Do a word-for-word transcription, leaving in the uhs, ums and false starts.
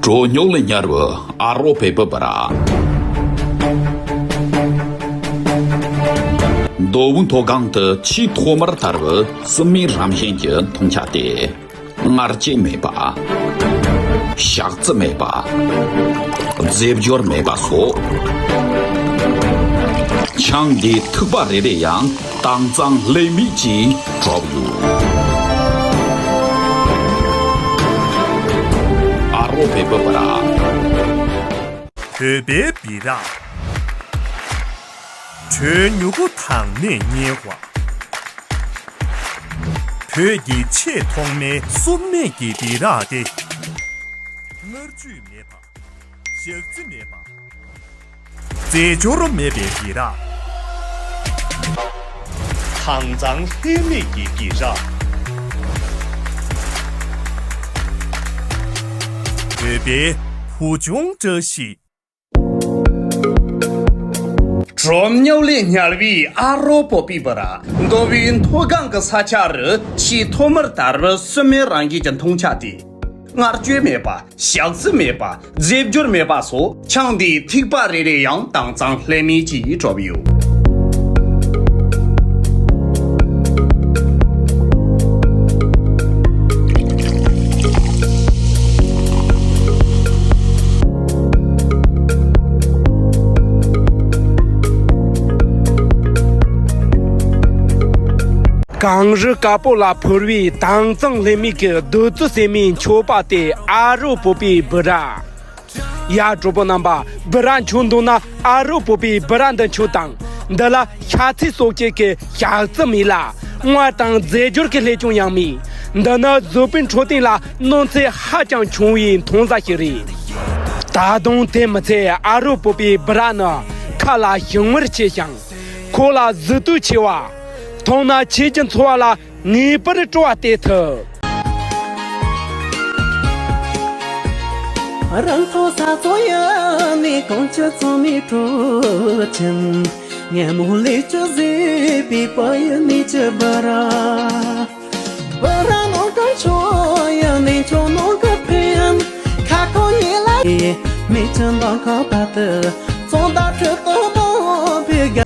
གྲོ་སྨྱུག་ལས་ཉར་བའི་ཨ་རོ་བོད་པའི་སྦི་ར། མདོ་དབུས་མཐོ་སྒང་དུ་ཆེས་ཐོག་མར་དར་བའི་སྲུབས་མའི་རང་བཞིན་གྱི་འཐུང་ཆ་སྟེ། མངར་སྐྱེད་མེད་པ། ཞག་རྩི་མེད་པ། རྫས་སྦྱོར་མེད་པ་སོགས། ཆང་འདིའི་ཐིགས་པ་རེ་རེ་ཡང་དྭངས་གཙང་ལྷད་མེད་ཀྱིས་གྲུབ་ཡོད། ཨ་རོ་བོད་པའི་སྦི་ར། བོད་པའི་སྦི་ར། གྲོ་སྨྱུག་གུ་དྭངས་མས་མཉེས་པ། བོད་ཀྱི་ཆེས་ཐོག་མའི་སྲུབས་མེད་ཀྱི་སྦི་ར་སྟེ། མངར་བཅུད་མེད་པ། ཞག་རྩི་མེད་པ། རྫས་སྦྱོར་མེད་པའི་སྦི་ར། དྭངས་གཙང་ལྷད་མེད་ཀྱི་སྦི་ར། བོད་པའི་བུ་ཆུང་བཀྲ་ཤིས། གྲོ་སྨྱུག་ལས་ཉར་བའི་ཨ་རོ་བོད་པའི་སྦི་ར། མདོ་དབུས་མཐོ་སྒང་གི་ས་ཆ་རུ་ཆེས་ཐོག་མར་དར་བའི་སྲུབས་མའི་རང་བཞིན་གྱི་འཐུང་ཆ་སྟེ། མངར་སྐྱེད་མེད་པ། ཞག་རྩི་མེད་པ། རྫས་སྦྱོར་མེད་པ་སོགས། ཆང་འདིའི་ཐིགས་པ་རེ་རེ་ཡང་དྭངས་གཙང་ལྷད་མེད་ཀྱིས་གྲུབ་ཡོད། གངས་རི་དཀར་པོ་ལ་ཕུལ་བའི་དྭངས་གཙང་ལྷད་མེད་ཀྱི་བདུད་རྩི་ཟེར་མའི་མཆོད་པ་སྟེ་ཨ་རོ་བོད་པའི་སྦི་ར། ཡ། གྲོགས་པོ་རྣམ་པ། སྦི་ར་མཆོད་འདོད་ན་ཨ་རོ་བོད་པའི་སྦི་ར་འདི་མཆོད་དང་། འདི་ལ་ཤ་ཚའི་སྲོག་སྐྱེད་ཀྱི་ཞག་རྩི་མེད་ལ། མངར་དང་རྫས་སྦྱོར་གྱི་ལྷད་ཅུང་ཡང་མེད། འདི་ནི་གཟུགས་པོའི་འཕྲོད་བསྟེན་ལ་གནོད་འཚེ་ཧ་ཅང་ཆུང་བའི་འཐུང་རྫས་ཤིག་རེད། ད་དུང་དེ་མི་ཚད་ཨ་རོ་བོད་པའི་སྦི་ར་ནི་ཁ་ལ་ཞིམ་མངར་ཆེ་ཞིང་། ཁོག་ལ་ཟུག་རྡུགས་ཆེ་བ། འཐུང་ན་ཆོས་ཀྱི་འཚོ་བ་ལ་ངེས་པར་སྤྲོ་བ་སྟེར་ཐུབ། རང་ཐོག་ས་ཚོ་ཡ་ནི་གང་ཆ་ཚང་མི་གྲོ་ཆེན། ངས་མོ་ལས་ཆུ་ཟེ་པི་པ་ཡ་ནི་ཆ་སྦི་ར། སྦི་ར་ནང་ག་ཆོ་ཡ་ནི་ཆོ་ནང་ག་ཕན། ཁ་ཁོ་ཡི་ལ་ཡི་མི་ཆེན་དང་ཁ་པ་ཏི། ཙོང་ད་ཁྲི་ཏོ་མོ་པི་ག